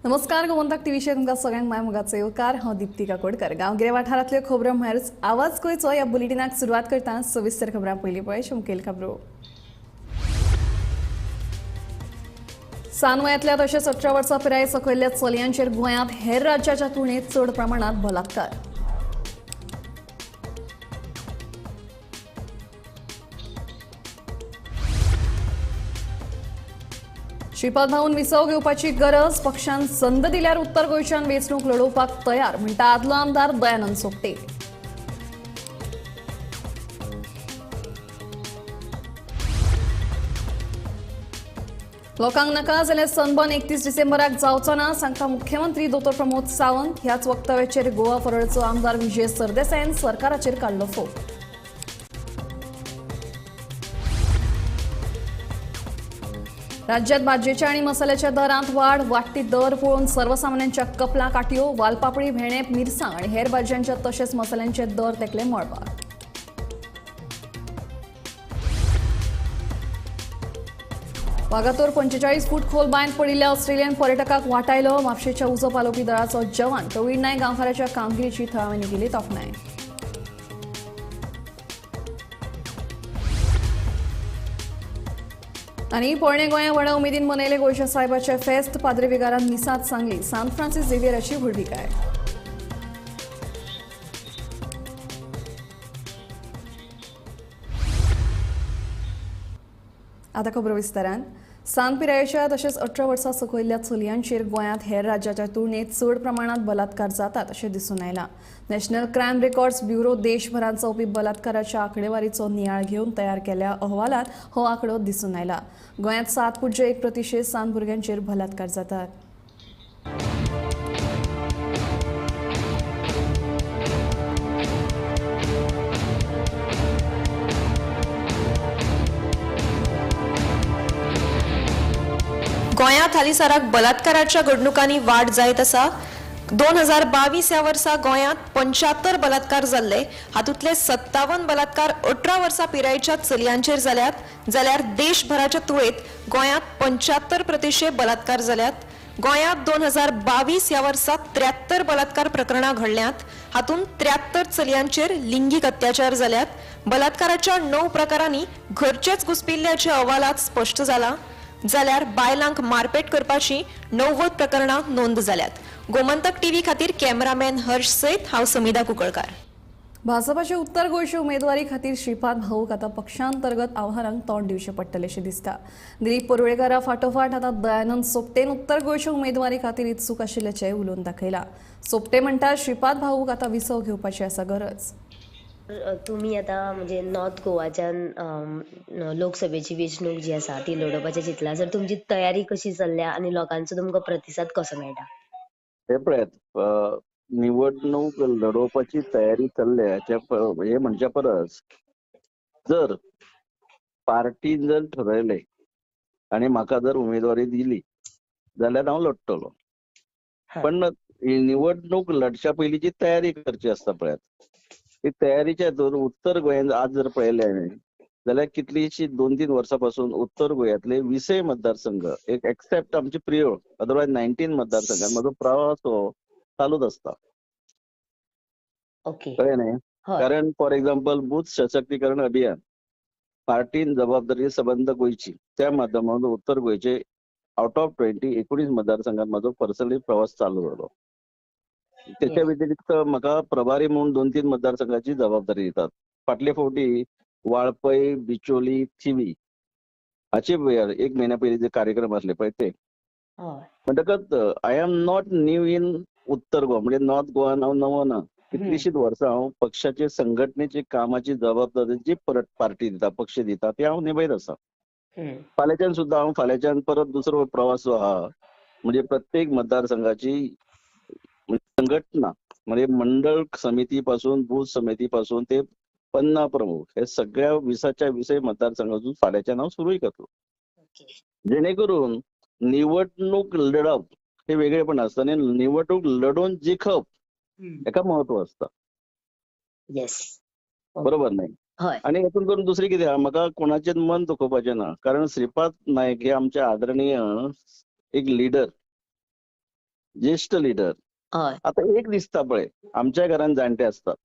नमस्कार, गोमंतक टीव्हीचेर तुमकां सगळ्यांक माय मोगाचो येवकार. हांव दीप्ती काकोडकर. गांवगिऱ्या वाठारांतल्यो खबरो म्हळ्यारूच आवाज गोंयचो ह्या बुलेटिनाक सुरवात करता. सविस्तर खबरां पयलीं पळय मुखेल खबरो. सान वयांतल्या तशेंच 18 वर्सां पिराये सकयल्ल्या चलयांचेर गोंयांत हेर राज्याच्या तुळेंत चड प्रमाणांत बलात्कार. श्रीपाद भाऊन विसव घेवपाची गरज, पक्षान संद दिल्यार उत्तर गोंयच्यान वेंचणूक लढोवपाक तयार म्हणटा आदलो आमदार दयानंद सोपटे. लोकांक नाका जाल्यार सनबर्न 31 डिसेंबराक जावचो ना, सांगता मुख्यमंत्री दोतोर प्रमोद सावंत. ह्याच वक्तव्याचेर गोवा फॉरवर्डचो आमदार विजय सरदेसायान सरकाराचेर काडलो फोग. राज्यात भाजयेच्या आणि मसाल्याच्या दरांत वाढ. वाडटी दर पळोवन सर्वसामान्यांच्या कपलाक आटयो. वालपापडी, भेणे, मिरसांग आणि हेर भाजयांच्या तशेंच मसाल्यांचे दर तेकले मळबाक. वागातोर 45 फूट खोल बांयत पडिल्ल्या ऑस्ट्रेलियन पर्यटकाक वाटायलो. म्हापशेच्या उजो पालोवपी दळाचो जवान प्रवीण नायक गांवकाराच्या कामगिरीची थळाव्यांनी केली तोखणाय. आनी पोरणे गोंया व्हडा उमेदीन मनयले गोंयच्या साहेबाचे फेस्त. पाद्री विगारान मिसाद सांगली. सांत फ्रांसीस झेवियराची व्हडविकाय. आतां खबरो विस्तारान. सान पिरायेच्या तशेंच 18 वर्सां सकयल्ल्या चलयांचेर गोंयांत हेर राज्याच्या तुळनेत चड प्रमाणांत बलात्कार जातात अशें दिसून आयलां. नॅशनल क्रायम रेकॉर्ड्स ब्युरो देशभरांत जावपी बलात्काराच्या आंकडेवारीचो नियाळ घेवन तयार केल्ल्या अहवालांत हो आंकडो दिसून आयला. गोंयांत 7.1% सान भुरग्यांचेर बलात्कार जातात. गोंयांत हालींसराक बलात्काराच्या घडणुकांनी वाड जायत आसा. 2022 ह्या वर्सा गोंयांत 75 बलात्कार जाल्ले. हातूंतले 57 बलात्कार 18 वर्सां पिरायेच्या चलयांचेर जाल्यात. जाल्यार देशभराच्या तुळेंत गोंयांत 75% बलात्कार जाल्यात. गोंयांत 2022 ह्या वर्सा 73 बलात्कार प्रकरणां घडल्यांत. हातूंत 73 चलयांचेर लिंगीक अत्याचार जाल्यात. बलात्काराच्या 9 प्रकारांनी घरचेच घुसपिल्ल्याचे अहवालांत स्पश्ट जाला. जाल्यार बायलांक मारपेट करपाची 90 प्रकरणां नोंद जाल्यात. गोमंतक टीव्ही खातीर कॅमेरामॅन हर्ष सयत हांव समिधा कुंकळकार. भाजपाचे उत्तर गोंयचे उमेदवारी खातीर श्रीपाद भाऊक आतां पक्षांतर्गत आव्हानांक तोंड दिवचें पडटलें अशें दिसता. दिलीप परुळेकारा फाटोफाट आतां दयानंद सोपटेन उत्तर गोंयचे उमेदवारी खातीर इत्सूक आशिल्ल्याचें उलोवन दाखयलां. सोपटे म्हणटा श्रीपाद भाऊक आतां विसव घेवपाची आसा गरज. तुमी आतां म्हणजे नॉर्थ गोवाच्यान लोकसभेची वेंचणूक जी आसा ती लडोवपाचें चिंतलां, सर तुमची तयारी कशी चल्ल्या आनी लोकांचो तुमकां प्रतिसाद कसो मेळटा? हे पळयात, निवडणूक लढोवपाची तयारी चल्ल्या हे म्हणच्या परस जर पार्टीन जर ठरयलें आनी म्हाका जर उमेदवारी दिली जाल्यार हांव लडटलो. पण निवडणूक लढच्या पयलींची तयारी करची आसता. पळयात, ती तयारीच्या हातून उत्तर गोंयांत आज जर पळयलें हांवें जाल्यार कितलीशी 2-3 वर्सां पासून उत्तर गोंयांतले 20 मतदारसंघ एक एक्सेप्ट आमची प्रियोळ, अदरवायज 19 मतदारसंघात म्हजो प्रवास हो चालूच आसता. कळ्ळें न्ही? कारण फॉर एक्झाम्पल बूथ सशक्तीकरण अभियान पार्टीन जबाबदारी सबंद गोंयची, त्या माध्यमांत उत्तर गोंयचे आउट ऑफ 20 19 मतदारसंघात म्हजो पर्सनली प्रवास चालू जालो. त्याच्या व्यतिरिक्त म्हाका प्रभारी म्हणून 2-3 मतदारसंघाची जबाबदारी दितात. फाटले फावटी वाळपय, बिचोली, थिवी हाचे एक म्हयन्या पयलीं जे कार्यक्रम आसले पळय ते. म्हणटकच I am not new in Uttar Goa, म्हणजे नॉर्थ गोवान हांव नवो ना. कितलीशीच वर्सां हांव पक्षाचे संघटनेची कामाची जबाबदारी जी परत पार्टी दिता, पक्ष दिता ती हांव निभयत आसा. फाल्यांच्यान सुद्दां हांव फाल्यांच्यान परत दुसरो प्रवास जो आहा म्हणजे प्रत्येक मतदारसंघाची संघटना म्हणजे मंडळ समिती पासून बूथ समिती पासून ते पन्ना प्रमुख हे सगळ्या 20च्या 20 मतदारसंघातून फाल्यांच्यान हांव सुरूय करतलो. जेणेकरून निवडणूक लढप हे वेगळेपण आसता आनी निवडणूक लढोवन जिखप हेका महत्व आसता. बरोबर न्ही? आनी हेतून करून दुसरी कितें आहा, म्हाका कोणाचें मन दुखोवपाचें ना, कारण श्रीपाद नायक हे आमचे आदरणीय एक लिडर, ज्येश्ठ लिडर. हय. आता एक दिसता पळय, आमच्या घरान जाणटे आसतात,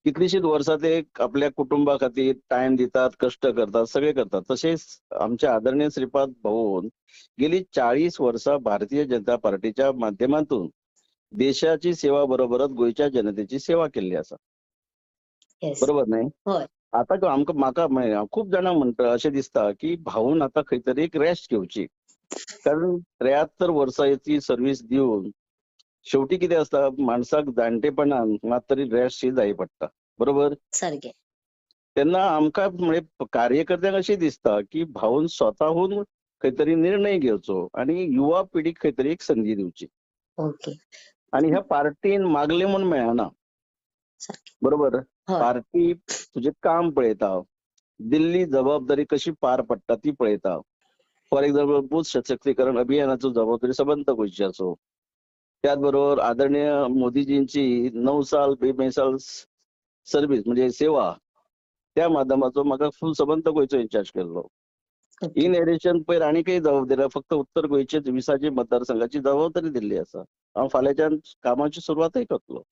कितलीशीच वर्सां ते आपल्या कुटुंबा खातीर टायम दितात, कश्ट करतात, सगळे करतात. तशेंच आमच्या आदरणीय श्रीपाद भाऊन गेली 40 वर्सां भारतीय जनता पार्टीच्या माध्यमातून देशाची सेवा बरोबरच गोंयच्या जनतेची सेवा केल्ली आसा. बरोबर न्हय? हय. आता आमकां म्हाका खूब जाणां म्हणटा अशें दिसता की भाऊन आतां खंय तरी एक रेस्ट घेवची, कारण 73 वर्सांची सर्वीस दिवन शेवटी कितें आसता, माणसाक जाणटेपणान मात तरी रेस्ट ही जाय पडटा. बरोबर? सारकें. तेन्ना आमकां म्हणजे कार्यकर्त्यांक अशें दिसता की भाऊन स्वताहून खंय तरी निर्णय घेवचो आनी युवा पिढीक खंय तरी एक संदी दिवची. ओके. आनी ह्या पार्टीन मागले म्हूण मेळना. बरोबर? पार्टी तुजें काम पळयता, दिल्ली जबाबदारी कशी पार पडटा ती पळयता. फॉर एक्झाम्पल, बूथ सशक्तीकरण अभियानाचो जबाबदारी सबंद गोंयची आसो, त्याच बरोबर आदरणीय मोदीजींची 9 साल बेमिसाल सर्वीस म्हणजे सेवा, त्या माध्यमाचो म्हाका फूल सबंद गोंयचो इन्चार्ज केल्लो. इन एडिशन पयर आनीकय जबाबदारी, फक्त उत्तर गोंयचे 20 मतदारसंघाची जबाबदारी दिल्ली आसा. हांव फाल्यांच्यान कामाची सुरवातय करतलो.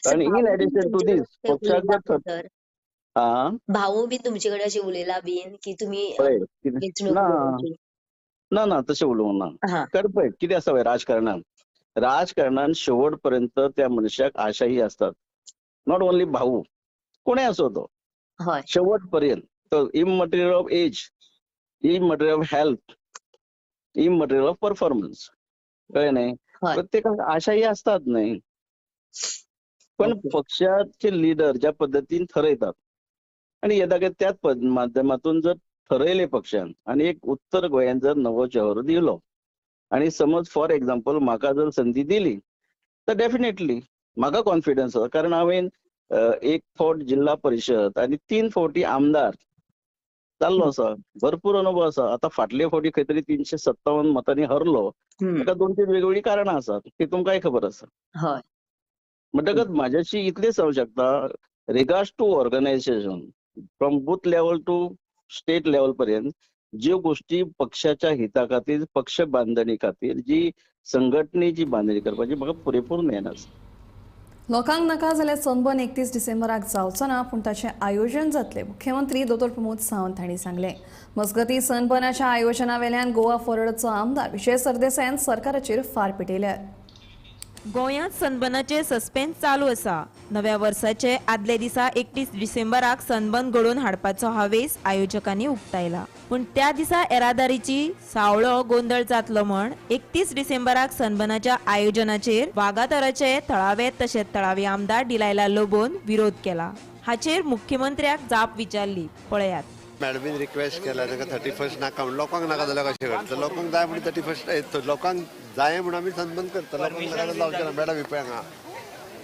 आणि इन एडिशन टू दीस पक्षाक जर भाऊ बी तुमचे कडेन अशें उलयला बीन की तुमी ना ना तशें उलोवंक ना. कारण पळय कितें आसा पळय, राजकारणान राजकारणान शेवट पर्यंत त्या मनशाक आशाही असतात. Not only भाऊ, कोणय असो तो शेवट पर्यंत, तो immaterial of age, immaterial of health, immaterial of performance. कळ्ळें न्हय? प्रत्येकाक आशाही असतात न्हय. पण पक्षाचे लिडर ज्या पद्दतीन ठरयतात आणि येता त्याच माध्यमातून जर ठरयले पक्षान आणि एक उत्तर गोंयान जर नवो चेहरो दिलो आणि समज फॉर एक्झाम्पल म्हाका जर संधी दिली तर डेफिनेटली म्हाका कॉन्फिडन्स आसा, कारण हांवें 1 फावट जिल्हा परिशद आणि 3 फावटी आमदार जाल्लो आसा, भरपूर अनुभव आसा. आतां फाटले फावटी खंय तरी 357 मतांनी हरलो, ताका 2-3 वेगवेगळीं कारणां आसात ती तुमकांय खबर आसा. म्हणटकच म्हाज्याशी इतलें जावंक शकता, regards to organisation from booth level to state level पर्यंत ज्यो गोष्टी पक्षाच्या हिता खातीर, पक्ष बांधणी खातीर, जी संघटनेची बांधणी करपाची म्हाका पुरेपूर ज्ञान आसा. लोकांक नाका जाल्यार सनबर्न 31 डिसेंबराक जावचो ना, पूण ताचें आयोजन जातलें, मुख्यमंत्री दोतोर प्रमोद सावंत हांणी सांगलें. मजगतीं सनबर्नाच्या आयोजना वेल्यान गोवा फॉरवर्डचो आमदार विजय सरदेसायान सरकाराचेर फार पेटयल्यात. गोंयांत सनबर्नाचे सस्पेन्स चालू आसा. नव्या वर्साचे आदले दिसा 31 डिसेंबराक सनबर्न घडोवन हाडपाचो हावेस आयोजकांनी उक्तायला, पूण त्या दिसा येरादारीची सावळो गोंदळ जातलो म्हण 31 डिसेंबराक सनबर्नाच्या आयोजनाचेर वागातोराचे थळावे तशेंच थळावे आमदार डिलायला लोबोन विरोध केला. हाचेर मुख्यमंत्र्याक जाप विचारली, पळयात. मॅडमीन रिक्वेस्ट केला तांकां 31 नाका म्हण, लोकांक नाका जाल्यार कशें करता? लोकांक जाय म्हण 31 लोकांक जाय म्हण आमी सनबर्न करता, लोकांक नाका जाल्यार जावचें ना. मॅडम ही पळय हांगा,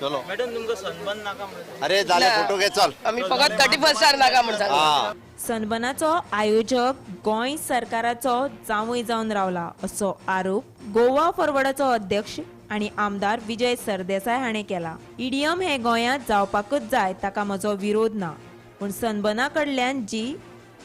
चलो मॅडम तुमकां सनबर्न नाका म्हण, अरे जालें फोटो घे चल, आमी फकत 31 नाका म्हण सांगता. सनबर्नाचो आयोजक गोंय सरकाराचो जांवय जावन रावला असो आरोप गोवा फॉरवर्डाचो अध्यक्ष आनी आमदार विजय सरदेसाय हाणें केला. ईडीएम हे गोंयांत जावपाकच जाय, ताका म्हजो विरोध ना, पूण सनबर्ना कडल्यान जी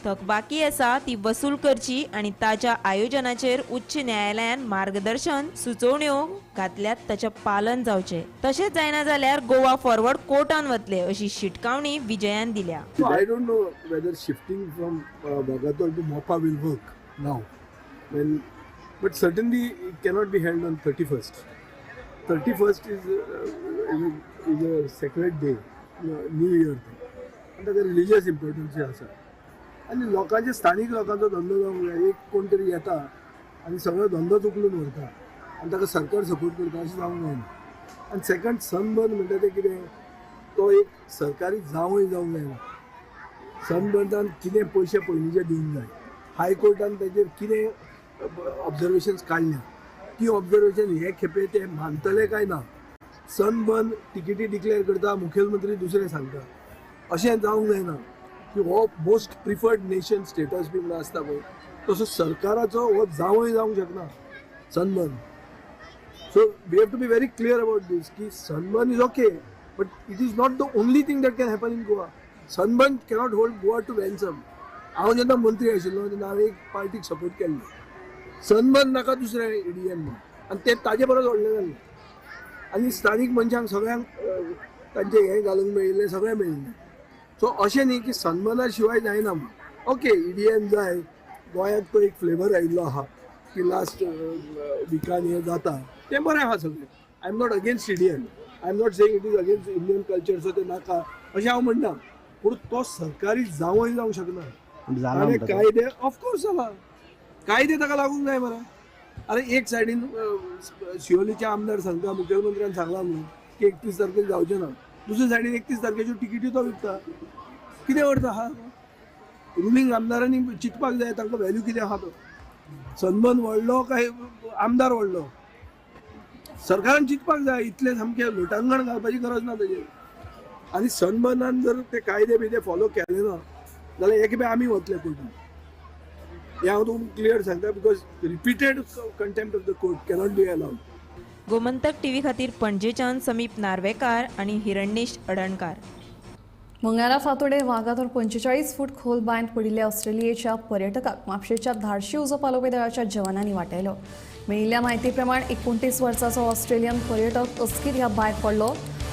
थकबाकी आसा ती वसूल करची आनी ताच्या आयोजनाचेर उच्च न्यायालयान मार्गदर्शन सुचोवण्यो घातल्यात ताचें पालन जावचें, तशेंच जायना जाल्यार गोवा फॉरवर्ड कोर्टान वतले अशी शिटकावणी विजयान दिल्या. I don't know whether shifting from Vagator to Mopa will work now, but certainly it cannot be held on 31st. 31st is a sacred day, new year day, आनी ताका रिलिजियस इम्पॉर्टन्स आसा. आनी लोकांचे, स्थानीक लोकांचो धंदो जावंक जाय. एक कोण तरी येता आनी सगळो धंदोच उखलून व्हरता आनी ताका सरकार सपोर्ट करता अशें जावंक जायना. आनी सेकंड, सनबर्न म्हणटा तें कितें, तो एक सरकारी जावूय जावंक जायना. सनबर्नान कितें पयशे पयलींचे दिवंक जाय, हायकोर्टान ताजेर कितें ऑब्जर्वेशन्स काडल्या ती ऑब्जर्वेशन हे खेपे ते मानतले काय ना. सनबर्न तिकेटी डिक्लेअर करता, मुखेलमंत्री दुसरें सांगता, अशें जावंक जायना की हो मोस्ट प्रिफर्ड नेशन स्टेटस बी म्हणून आसता पळय, तसो सरकाराचो हो जावूय जावंक शकना sunburn. So we have to be very clear about this की sunburn is okay, but it is not the only thing that can happen in Goa. Sunburn cannot hold Goa to ransom. हांव जेन्ना मंत्री आशिल्लो तेन्ना हांवें एक पार्टीक support केल्लो, सनबर्न नाका दुसरें ईडीएम म्हण. आनी ते ताजे परस व्हडलें जाल्लें आनी स्थानीक मनशांक सगळ्यांक तांचें हें घालूंक मेळिल्लें, सगळें मेळिल्लें. सो अशें न्ही की सनबर्ना शिवाय जायना म्हूण. ओके, ईडीएम जाय, गोंयांत तो एक फ्लेवर आयिल्लो आहा की लास्ट विकान हें जाता, तें बरें आहा सगळें. I am not against EDM, I am not saying it is against Indian culture, so तें नाका अशें हांव म्हणना, पूण तो सरकारी जावंय जावंक शकना. आनी कायदे ऑफकोर्स जाला, कायदे ताका लागूंक जाय मरे. अरे एक सायडीन शिवोलीचे आमदार सांगता, मुख्यमंत्र्यान सांगला म्हणून की 31 तारखेक जावचें ना, दुसरे सायडीन 31 तारखेच्यो टिकेटी तो विकता. कितें अर्थ आहा? रुलींग आमदारांनी चिंतपाक जाय तांकां व्हॅल्यू कितें आहा तो. सनबर्न व्हडलो काय आमदार व्हडलो? सरकारान चिंतपाक जाय, इतलें सामकें लोटांगण घालपाची गरज ना तेजेर. आनी सनबर्नान जर ते कायदे बियदे फॉलो केले ना जाल्यार एक खेपे आमी वतले कोर्टान, हें हांव तुमकां क्लियर सांगता, because repeated contempt of the court cannot be allowed. Gomantak TV खातीर पणजेच्यान समीप नार्वेकार आनी हिरण्येश अडणकार. मंगळारा फातोडे वागातोर 45 फूट खोल बांयत पडिल्ल्या ऑस्ट्रेलियेच्या पर्यटकाक म्हापशेच्या धाडशी उजो पालोवपी दळाच्या जवानांनी वाटायलो. मेळिल्ल्या म्हायती प्रमाण 29 वर्साचो ऑस्ट्रेलियन पर्यटक अस्कीत ह्या बांयत पडलो.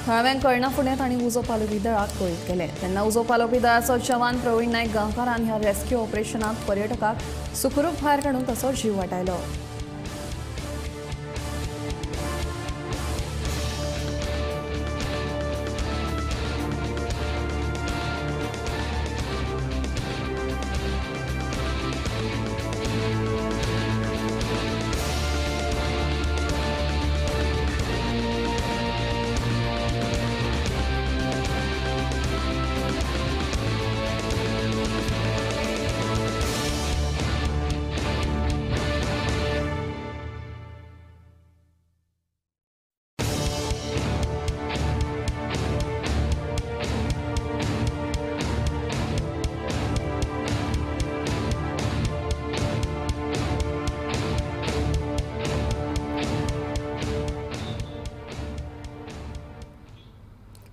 थळाव्यांक कळना फुडें तांणी उजो पालोवपी दळाक कळीत केलें. तेन्ना उजो पालोवपी दळाचो जवान प्रवीण नायक गांवकारान ह्या रेस्क्यू ऑपरेशनांत पर्यटकाक सुखरूप भायर काडून ताचो जीव वाटायलो.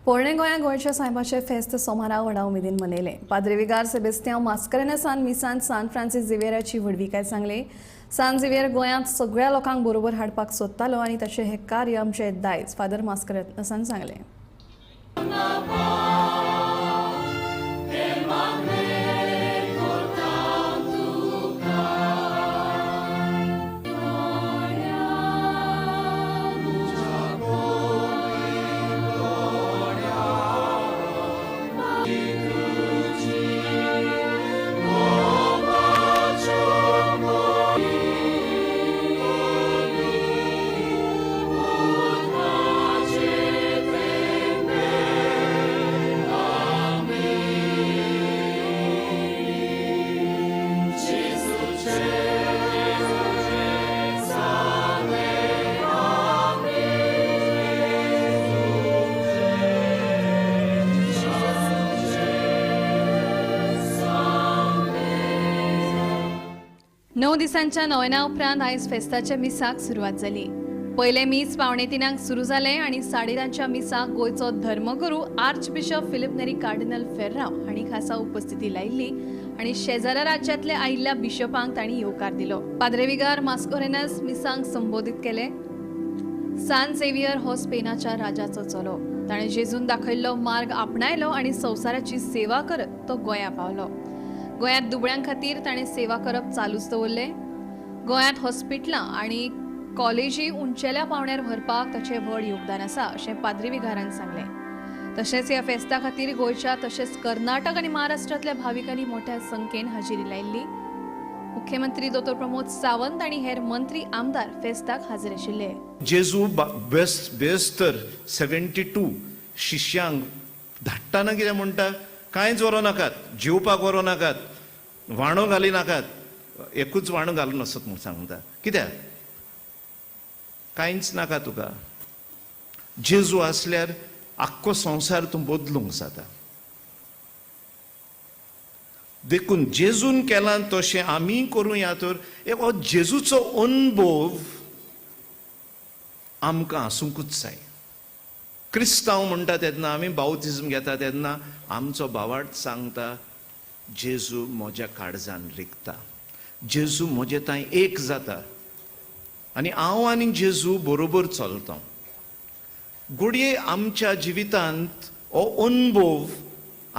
पोरणे गोंया गोंयच्या सायबाचें फेस्त सोमारा व्हडा उमेदीन मनयलें. पाद्री विगार सेबेस्त्यांव मास्करेन्हसान मिसान सान फ्रांसीस झेवियराची व्हडविकाय सांगली. सान झेवियर गोंयांत सगळ्या लोकांक बरोबर हाडपाक सोदतालो आनी ताचें हें कार्य आमचें दायज, फादर मास्करेन्हसान सांगलें. णव दिसांच्या नोवेना उपरांत आयज फेस्ताच्या मिसाक सुरवात जाली. पयलें मीस 2:45 सुरू जालें आनी 3:30 मिसाक गोंयचो धर्मगुरू archbishop Filipe Neri cardinal Ferrao हांणी खासा उपस्थिती लायिल्ली आनी शेजारा राज्यांतल्या आयिल्ल्या बिशपांक तांणी येवकार दिलो. पाद्रे विगार मास्कोरेनस मिसांक संबोधीत केले. सान झेवियर हो स्पेनाच्या राजाचो चलो, ताणें जेजून दाखयल्लो मार्ग आपणायलो आनी संवसाराची सेवा करत तो गोंया पावलो. गोंयांत दुबळ्यां खातीर ताणें सेवा करप चालूच दवरलें. गोंयांत हॉस्पिटलां आनी कॉलेजी उंचेल्या पावंड्यार व्हरपाक ताचें व्हड योगदान आसा अशें पाद्री विगारान सांगलें. तशेंच ह्या फेस्ता खातीर गोंयच्या तशेंच कर्नाटक आनी महाराष्ट्रांतल्या भाविकांनी मोठ्या संख्येन हाजेरी लायिल्ली. मुख्यमंत्री दोतोर प्रमोद सावंत आनी हेर मंत्री आमदार फेस्ताक हाजीर आशिल्ले. जेजू बेस्तर 72 शिष्यांक धाडटाना कितें म्हणटा, कांयच व्हरूं नाकात, जेवपाक व्हरूं नाकात, व्हाणो घाली नाकात, एकूच व्हाणो घालून वचत म्हूण सांगता. कित्याक? कांयच नाका तुका. जेजू आसल्यार आख्खो संवसार तूं बदलूंक जाता. देखून जेजून केलां तशें आमी करूया तर एक हो जेजूचो अनुभव आमकां आसूंकूच जाय. क्रिस्तांव म्हणटा तेन्ना आमी बाउतिज्म घेता तेन्ना आमचो भावार्थ सांगता, जेजू म्हज्या काळजान रिगता, जेजू म्हजे थंय एक जाता आनी हांव आनी जेजू बरोबर चलता. घडये आमच्या जिवितांत हो अनुभव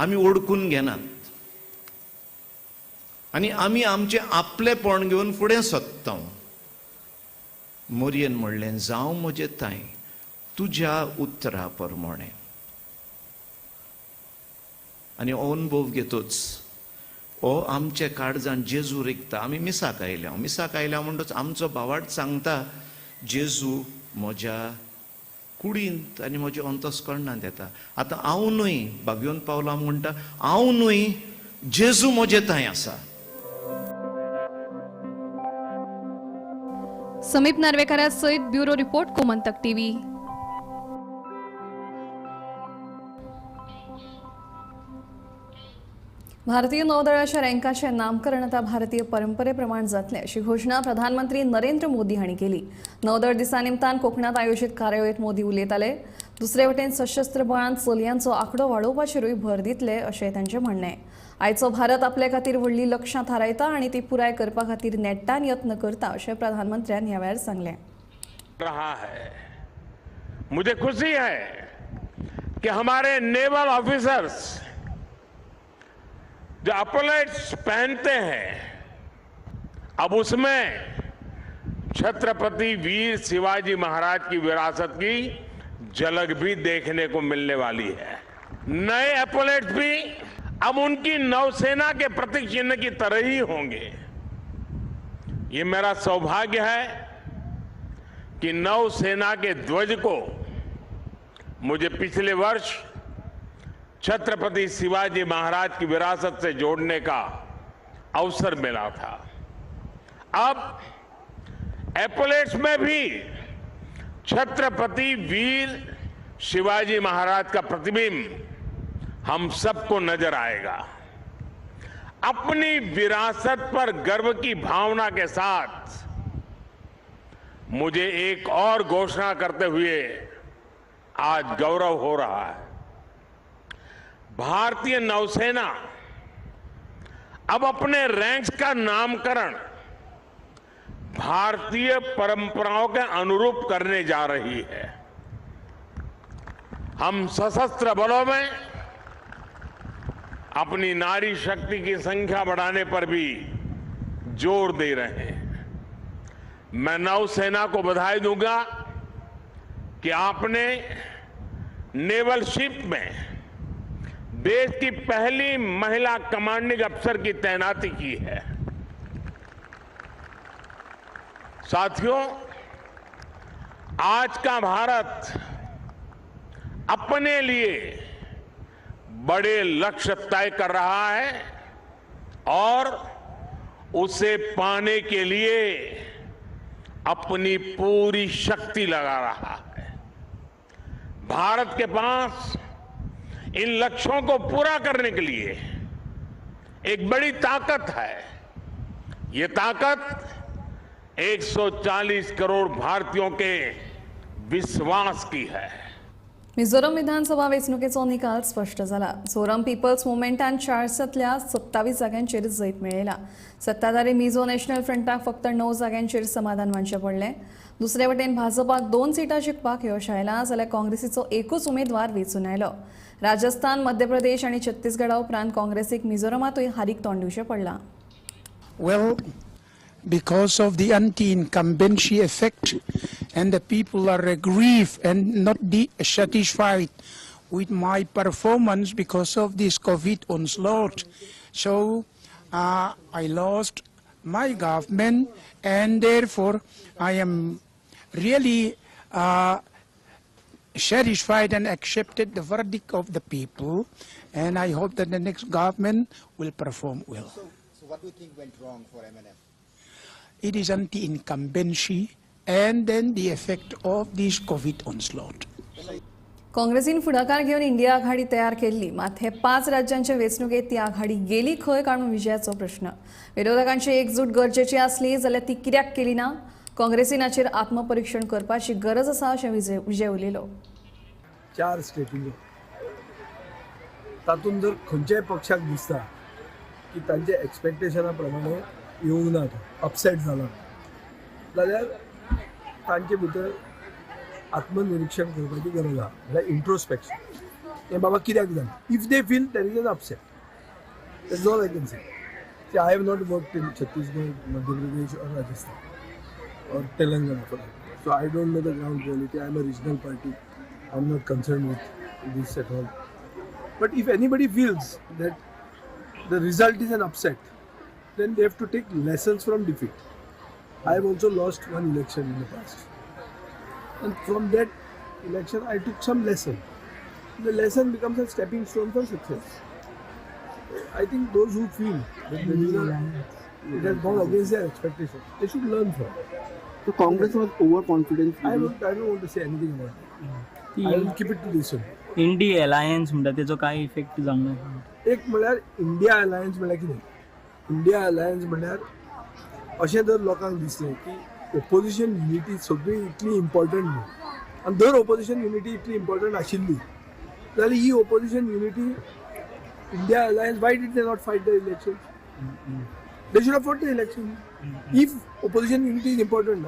आमी ओळखून घेनात आनी आमी आमचें आपलेपण घेवन फुडें सोदता. मोरयेन म्हणलें, जावं म्हजें ताय तुज्या उतरा प्रमाणें. आनी हो अनुभव घेतच हो आमच्या काळजान जेजू रिगता. आमी मिसाक आयल्या, मिसाक आयल्या म्हणटच आमचो भावार्थ सांगता, जेजू म्हज्या कुडींत आनी म्हज्या अंतस्करणांत येता. आतां हांव न्हय, भागयोन पावला म्हणटा, हांव न्हय, जेजू म्हजे थंय आसा. समीप नार्वेकारा सयत ब्युरो रिपोर्ट, गोमंतक टीव्ही. भारतीय नौदळाच्या रँकाचें नामकरण आतां भारतीय परंपरेप्रमाण जातलें अशी घोशणा प्रधानमंत्री नरेंद्र मोदी हांणी केली. नौदळ दिसा निमतान कोकणांत आयोजीत कार्यावळींत मोदी उलयताले. दुसरे वटेन सशस्त्र बळांत चलयांचो आंकडो वाडोवपाचेरूय भर दितले अशें तांचें म्हणणें. आयचो भारत आपले खातीर व्हडली लक्ष्यां थारायता आनी ती पुराय करपा खातीर नेटान यत्न करता अशें प्रधानमंत्र्यान ह्या वेळार सांगलें. रहा है, मुझे खुशी है कि हमारे नेवल ऑफिसर्स जो अपलेट्स पहनते हैं, अब उसमें छत्रपति वीर शिवाजी महाराज की विरासत की झलक भी देखने को मिलने वाली है. नए एपोलेट्स भी अब उनकी नौसेना के प्रतीक चिन्ह की तरह ही होंगे. ये मेरा सौभाग्य है कि नौसेना के ध्वज को मुझे पिछले वर्ष छत्रपति शिवाजी महाराज की विरासत से जोड़ने का अवसर मिला था. अब एपोलेट्स में भी छत्रपति वीर शिवाजी महाराज का प्रतिबिंब हम सबको नजर आएगा. अपनी विरासत पर गर्व की भावना के साथ मुझे एक और घोषणा करते हुए आज गौरव हो रहा है. भारतीय नौसेना अब अपने रैंक्स का नामकरण भारतीय परंपराओं के अनुरूप करने जा रही है. हम सशस्त्र बलों में अपनी नारी शक्ति की संख्या बढ़ाने पर भी जोर दे रहे हैं. मैं नौसेना को बधाई दूंगा कि आपने नेवल शिप में देश की पहली महिला कमांडिंग अफसर की तैनाती की है. साथियों, आज का भारत अपने लिए बड़े लक्ष्य तय कर रहा है और उसे पाने के लिए अपनी पूरी शक्ति लगा रहा है. भारत के पास इन लक्ष्यों को पूरा करने के लिए एक बड़ी ताकत है. ये ताकत 140 करोड़ भारतीयों के विश्वास की है. मिझोरम विधानसभा वेंचणुकेचो निकाल स्पश्ट जाला. झोरम पीपल्स मुवमेंटान 400तल्या 27 जाग्यांचेर जैत मेळयला. सत्ताधारी मिझो नॅशनल फ्रंटाक फक्त 9 जाग्यांचेर समाधान मानचें पडलें. दुसरे वटेन भाजपाक 2 सिटां जिखपाक यश आयलां, जाल्यार काँग्रेसीचो एकूच उमेदवार वेंचून आयलो. राजस्थान, मध्य प्रदेश आनी छत्तीसगडा उपरांत काँग्रेसीक मिझोरमांतूय हारीक तोंड दिवचें पडलां. Well, because of the anti-incumbency effect, and the people are aggrieved and not satisfied with my performance because of this COVID onslaught. So I lost my government, and therefore I am really satisfied and accepted the verdict of the people, and I hope that the next government will perform well. So what do you think went wrong for MNF? It is anti-incumbency and then the effect of this COVID onslaught. काँग्रेसीन फुडाकार घेवन India आघाडी तयार केल्ली, मात हे 5 राज्यांचे वेंचणुकेंत ती आघाडी गेली खंय काय म्हणून विजयाचो प्रश्न. विरोधकांची एकजूट गरजेची आसली जाल्यार ती कित्याक केली ना? काँग्रेसीन हाचेर आत्मपरीक्षण करपाची गरज आसा अशें विजय उलयलो. 4 स्टेटींनी तातूंत जर खंयच्याय पक्षाक दिसता की तांच्या एक्सपेक्टेशना प्रमाणे येवंक ना, अपसेट जाला, जाल्यार तांचे भितर आत्मनिरीक्षण करपाची गरज आहा, म्हळ्यार इंट्रोस्पेक्शन, हें बाबा कित्याक जालें. If they feel there is an upset, that's all I can say. I have not worked in Chhattisgarh, Madhya Pradesh or Rajasthan or Telangana for that. So I don't know the ground reality. I am a regional party. I am not concerned with this at all. But if anybody feels that the result is an upset, then they have to take lessons from defeat. I have also lost one election in the past. And from that election, I took some lesson. The lesson becomes a stepping stone for success. I think those who feel that the result, it has gone against their expectation, they should learn from it. So Congress was overconfident. I don't want to say anything about it. I will keep it to this one. India alliance म्हणटा तेजो काय effect जावंक ना? एक म्हळ्यार India alliance म्हळ्यार कितें, India alliance म्हळ्यार अशें जर लोकांक दिसलें की ओपोजिशन युनिटी सगळी इतली इम्पॉर्टंट न्हू, आनी जर ओपोजिशन युनिटी इतली इम्पॉर्टंट आशिल्ली जाल्यार ही opposition unity India alliance, why did they not fight the election? They should have fought the election. If opposition unity is important,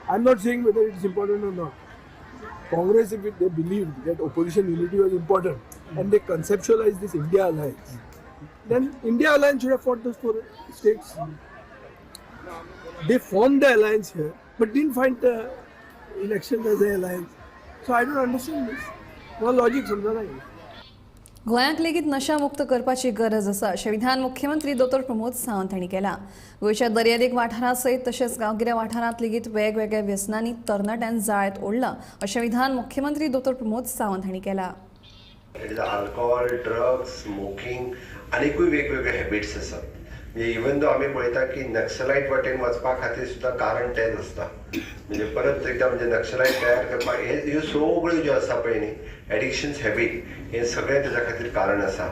I am not saying whether it is important or not. Congress, if they believed that opposition unity was important and they conceptualized this India alliance, then India alliance should have fought those 4 states. They formed the alliance here, but didn't fight the elections as an alliance. So I don't understand this. No logic समजा नाही. गोंयांक लेगीत नशामुक्त करपाची गरज आसा अशें विधान मुख्यमंत्री दोतोर प्रमोद सावंत हांणी केलां. गोंयच्या दर्यादेग वाठारा सयत तशेंच गांवगिऱ्या वाठारांत लेगीत वेगवेगळ्या व्यसनांनी तरणाट्यांक जाळ्यांत ओडलां अशें विधान मुख्यमंत्री दोतोर प्रमोद सावंत हांणी केलां. अल्कोहोल, ड्रग्स, स्मोकिंग आनीकूय वेगवेगळे हॅबिट्स आसात. म्हणजे इवन दो आमी पळयता की नक्सलायट वाटेन वचपा खातीर सुद्दां कारण तेंच आसता. म्हणजे परत एकदां म्हणजे नक्सलायट तयार करपाक हे ह्यो सगळ्यो ज्यो आसा पळय न्ही एडिक्शन्स हॅबीट हे सगळें तेज्या खातीर कारण आसा.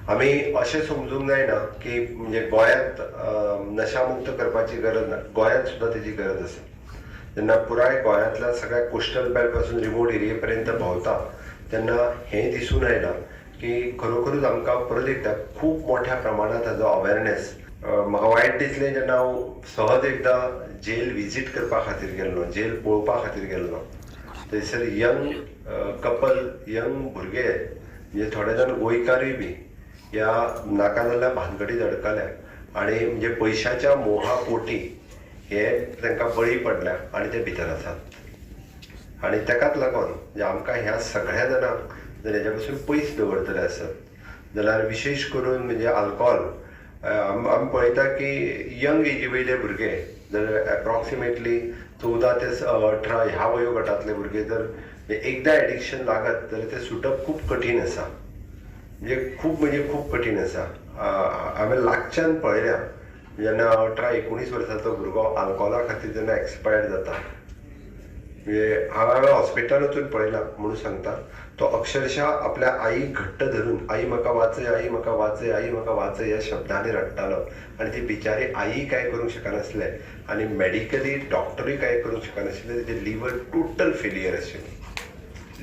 आमी अशें समजूंक जायना की म्हणजे गोंयांत नशामुक्त करपाची गरज ना, गोंयांत सुद्दां तेजी गरज आसा. जेन्ना पुराय गोंयांतल्या सगळ्या कोस्टल बेल्ट पासून रिमोट एरिये पर्यंत भोंवता तेन्ना हें दिसून आयलां की खरोखरूच आमकां परत एकदां खूब मोठ्या प्रमाणांत हाजो अवेरनेस. म्हाका वायट दिसलें जेन्ना हांव सहज एकदां जेल विजीट करपा खातीर गेल्लो, जेल पळोवपा खातीर गेल्लो, थंयसर यंग कपल, यंग भुरगे म्हणजे थोडे जाण गोंयकारूय बी ह्या नाका जाल्ल्या भानगडीत अडकल्या आनी म्हणजे पयशाच्या मोहा पोटी हे तांकां बळी पडल्या आनी ते भितर आसात. आनी ताकाच लागून म्हणजे आमकां ह्या सगळ्या जाणांक जर हेज्या पासून पयस दवरतले आसत जाल्यार विशेश करून म्हणजे आल्कोहोल आमी पळयता की यंग एजी वयले भुरगे जर एप्रॉक्सिमेटली 14 ते 18 ह्या वयोगटांतले भुरगे जर एकदां एडिक्शन लागत जाल्यार तें सुटप खूब कठीण आसा. म्हणजे खूब कठीण आसा. हांवें लागच्यान पळयल्या जेन्ना 18 19 वर्सांचो भुरगो आल्कोहोला खातीर जेन्ना एक्सपायर्ड जाता, म्हणजे हांवें हॉस्पिटलान वचून पळयलां म्हणून सांगता, तो अक्षरशः आपल्या आईक घट्ट धरून आई म्हाका वाचय, आई म्हाका वाचय, आई म्हाका वाचय ह्या शब्दांनी रडटालो. आनी ती बिचारी आई कांय करूंक शकनासलें आनी मेडिकली डॉक्टरूय कांय करूंक शकनाशिल्लें. तेजें लिवर टोटल फेलियर आशिल्लें,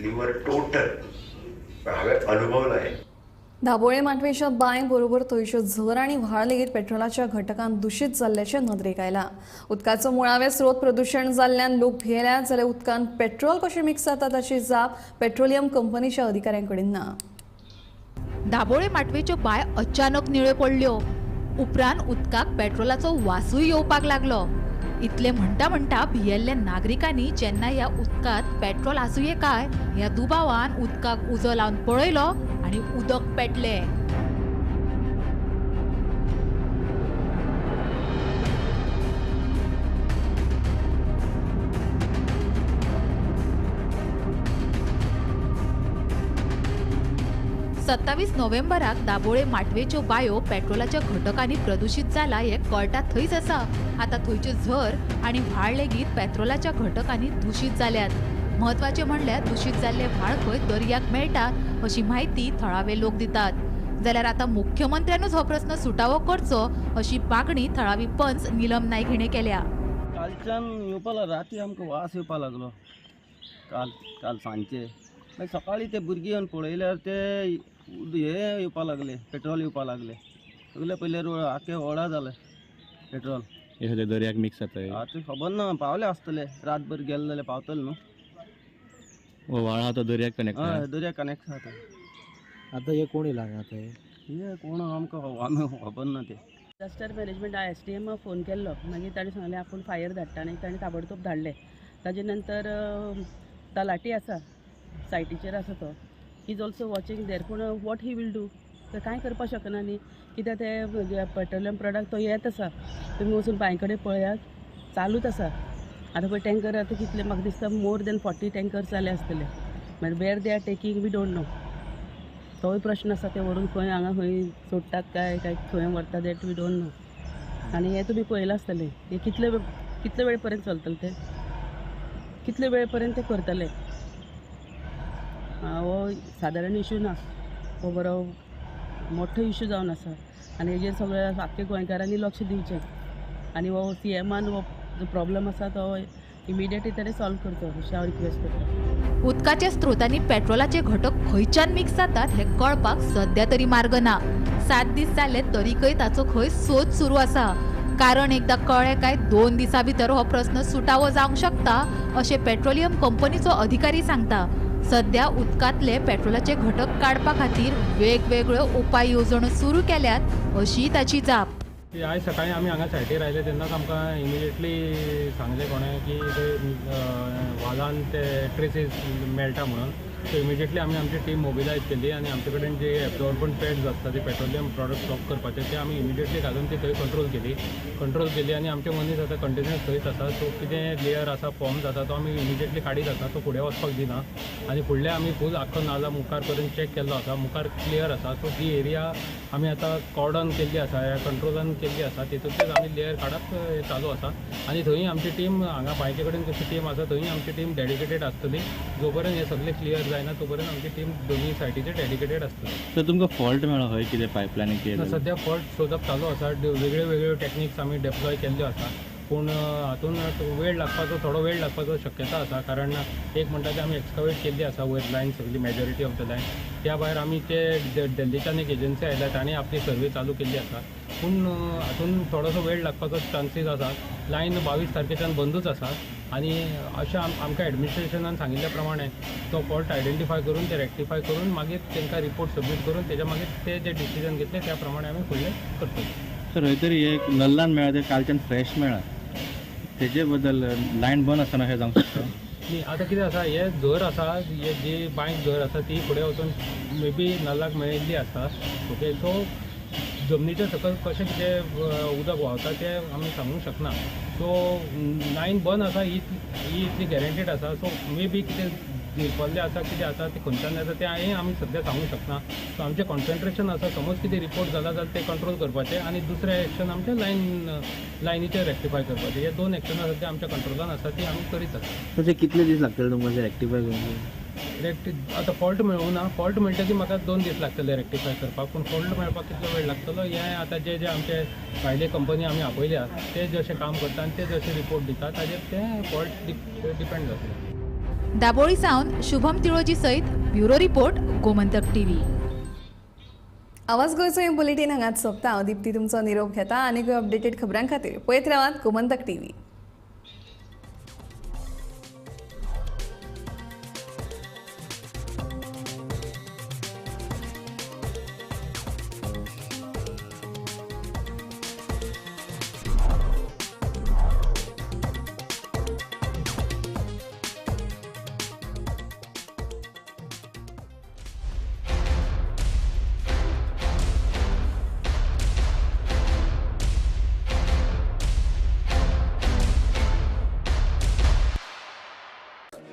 लिवर टोटल. हांवें अनुभवलां हें. दाबोळे माटवेच्या बांय बरोबर थंयच्यो झर आनी व्हाळ लेगीत पेट्रोलाच्या घटकान दुशीत जाल्ल्याचें नदरेक आयलां. उदकाचो मुळावे स्रोत प्रदुशण जाल्ल्यान लोक भियेल्यात जाल्यार उदकान पेट्रोल कशें मिक्स जाता ताची जाप पेट्रोलियम कंपनीच्या अधिकाऱ्यां कडेन ना. दाबोळे माटवेच्यो बांय अचानक निळ्यो पडल्यो, उपरांत उदकाक पेट्रोलाचो वासूय येवपाक लागलो. इतले म्हणटा म्हणटा भियेल्ल्या नागरिकांनी जेन्ना ह्या उदकांत पेट्रोल आसुये काय ह्या दुबावान उदकाक उजो लावन पळयलो आनी उदक पेटलें. सत्तावीस नोव्हेंबराक दाबोळे माटवेच्यो बायो पेट्रोलाच्या घटकांनी प्रदूषित जाला हें कळटा थंयच आसा. आतां थंयच्यो झर आनी व्हाळ लेगीत पेट्रोलाच्या घटकांनी दूषित जाल्यात. म्हत्वाचें म्हणल्यार दूषित जाल्ले व्हाळ खंय दर्याक मेळटा अशी म्हायती थळावे लोक दितात. जाल्यार आतां मुख्यमंत्र्यानूच हो प्रस्न सुटावो करचो अशी मागणी थळावी पंच नीलम नायक हिणें केल्या. कालच्यान येवपा लागलो, राती आमकां वास येवपा लागलो काल काल सांजचे. मागीर सकाळीं ते भुरगीं येवन पळयल्यार ते हे येवपा लागले, पेट्रोल येवपा लागले. सगळे पयले रोड आख्खे व्हडा जाले पेट्रोल. हे सगळे दर्याक मिक्स जाता. आतां खबर ना, पावले आसतले, रातभर गेले जाल्यार पावतले न्हू. हो व्हाळ आहा तो दर्याक कनेक्ट? हय, दर्याक कनेक्ट आहा तो. आतां हे कोण येयला हांगा आतां? हे कोण आमकां आमी खबर ना ते. डिजास्टर मॅनेजमेंट ISTM phone केल्लो, मागीर ताणें सांगलें आपूण फायर धाडटा आनी ताणें ताबडतोब धाडलें. ताजे नंतर तलाटी आसा सायटीचेर आसा, तो is also watching there, पूण what he will do, तर कांय करपाक शकना न्ही, कित्याक ते पेट्रोलियम प्रोडक्ट तो येत आसा. तुमी वचून बांय कडेन पळयात, चालूच आसा. आतां पळय टँकर आतां कितले, म्हाका दिसता मोर देन 40 टँकर्स जाले आसतले. मागीर where they are taking we don't know, तोय प्रश्न आसा. ते व्हरून खंय हांगा खंय सोडटात काय काय खंय व्हरतात, that we don't know. आनी हें तुमी पळयलां आसतलें, हें कितले कितले वेळ पर्यंत चलतलें, तें कितले वेळ पर्यंत ते करतले. हो सादारण इशू ना, हो बरो मोठो इशू जावन आसा आनी हेजेर सगळ्या आख्खे गोंयकारांनी लक्ष दिवचें आनी हो CMान हो जो प्रॉब्लम आसा तो इमिडिएटली ताणें सॉल्व करचो अशें हांव रिक्वेस्ट करतां. उदकाच्या स्रोतांनी पेट्रोलाचे घटक खंयच्यान मिक्स जातात हे कळपाक सध्या तरी मार्ग ना. 7 दीस जाले तरीकय ताचो खंय सोद सुरू आसा. कारण एकदा कळ्ळें काय 2 दिसां भितर हो प्रस्न सुटावो जावंक शकता अशें पेट्रोलियम कंपनीचो अधिकारी सांगता. सध्या उदकांतले पेट्रोलाचे घटक काडपा खातीर वेगवेगळ्यो उपाय येवजण्यो सुरू केल्यात अशी ताची जाप. आयज सकाळी आमी हांगा सायटीर आयले तेन्नाच आमकां इमिडिएटली सांगलें कोणें की थंय व्हालान ते ट्रेसीस मेळटा म्हणून. सो इमिडिएटली आमी आमची टीम मोबिलायज केली आनी आमचे कडेन जे एब्जॉर्बंट पॅड्स आसता ते पेट्रोलियम प्रॉडक्ट स्टॉप करपाचे ते आमी इमिडिएटली घालून ती थंय कंट्रोल केली आनी आमचे मनीस आतां कंटिन्युअस थंयच आसा. सो कितें लेयर आसा फॉर्म जाता तो आमी इमिडिएटली काडीत आसा, तो फुडें वचपाक दिना. आनी फुडले आमी फूल आख्खो नाला मुखार करून चॅक केल्लो आसा, मुखार क्लियर आसा. सो ही एरिया आमी आतां कॉर्डन केल्ली आसा, ह्या कंट्रोलान केल्ली आसा, तितूंतल्यान आमी लेयर काडप चालू आसा. आनी थंय आमची टीम हांगा बांयचे कडेन कशी टीम आसा थंय आमची टीम डेडिकेटेड आसतली. जो पर्यंत हे सगळे क्लियर जायना तो पर्यंत आमची टीम दोनूय सायटीचेर डेडिकेटेड आसतली. सर तुमकां फॉल्ट मेळ्ळो हय कितें पायपलायनी कितें? सद्या फॉल्ट सोदप चालू आसा, वेगळ्यो वेगळ्यो टॅक्निक्स आमी डेप्लॉय केल्ल्यो आसा, पूण हातून वेळ लागपाचो, थोडो वेळ लागपाचो शक्यता आसा. कारण एक म्हणटा ते आमी एक्सकवेट केल्ली आसा वयर लायन सगळी, मेजॉरिटी ऑफ the line. त्या भायर आमी ते दिल्लीच्यान एक एजन्सी आयल्या तांणी आपली सर्वे चालू केल्ली आसा, पूण हातून थोडोसो वेळ लागपाचो चान्सीस आसा. लायन 22 तारखेच्यान बंदूच आसा आनी अशें आमकां एडमिनिस्ट्रेशनान सांगिल्ल्या प्रमाणे तो फॉल्ट आयडेंटिफाय करून ते रेक्टिफाय करून मागीर तांकां रिपोर्ट सबमीट करून तेज्या मागीर ते जे डिसिजन घेतले त्या प्रमाणे आमी फुडलें करतले. सर हय तरी एक नल्लान मेळ्ळा ते कालच्यान फ्रेश मेळ्ळा, तेजे बद्दल लायन बंद आसतना अशें जावंक शकता? न्ही, आतां कितें आसा, हे झर आसा, हे जी बांयक झर आसा ती फुडें वचून मे बी नल्लाक मेळिल्ली आसा. ओके, सो जमनीच्या सकयल कशें कितें उदक व्हांवता तें आमी सांगूंक शकना. सो लायन बंद आसा ही इतली गॅरंटीड आसा. सो मे बी कितें झिरपल्लें आसा कितें आसा तें खंयच्यान येता तें हांवें आमी सद्या सांगूंक शकना. सो आमचें कॉन्सन्ट्रेशन आसा, समज कितें रिपोर्ट जाला जाल्यार तें कंट्रोल करपाचें आनी दुसरें एक्शन आमचें लायनीचेर रेक्टिफाय करपाचें. हे 2 एक्शनां सद्या आमच्या कंट्रोलान आसा, ती आमी करीत आसा. तशें कितले दीस लागतले तुमकां रेक्टिफाय करूंक? आतां फॉल्ट मेळूं ना, फॉल्ट मेळटकीर म्हाका 2 दीस लागतले रेक्टिफाय करपाक, पूण फॉल्ट मेळपाक कितलो वेळ लागतलो हें आतां जे जे आमचे भायले कंपनी आमी आपयल्या ते जशें काम करता आनी ते जशे रिपोर्ट दिता ताजेर तें फॉल्ट डिपेंड जातलें. दाबोळी सावन शुभम तिळोजी सयत ब्युरो रिपोर्ट, गोमंतक टीव्ही. आवाज गोंयचो हें बुलेटीन हांगाच सोंपता. हांव दीप्ती तुमचो निरोप घेता. आनीक अपडेटेड खबरां खातीर पळयत रावात गोमंतक टीव्ही.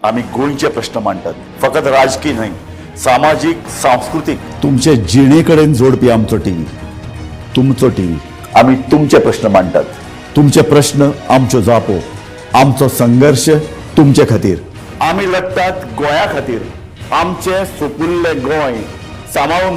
आमी गोंयचे प्रश्न मांडटात, फकत राजकीय न्हय, सामाजीक, सांस्कृतीक, तुमचे जिणे कडेन जोडपी आमचो टीव्ही, तुमचो टीव्ही. आमी तुमचे प्रश्न मांडटात, तुमचे प्रश्न आमच्यो जापो, आमचो संघर्श तुमचे खातीर. आमी लढटात गोंया खातीर, आमचें सुपुल्लें गोंय सांबाळून.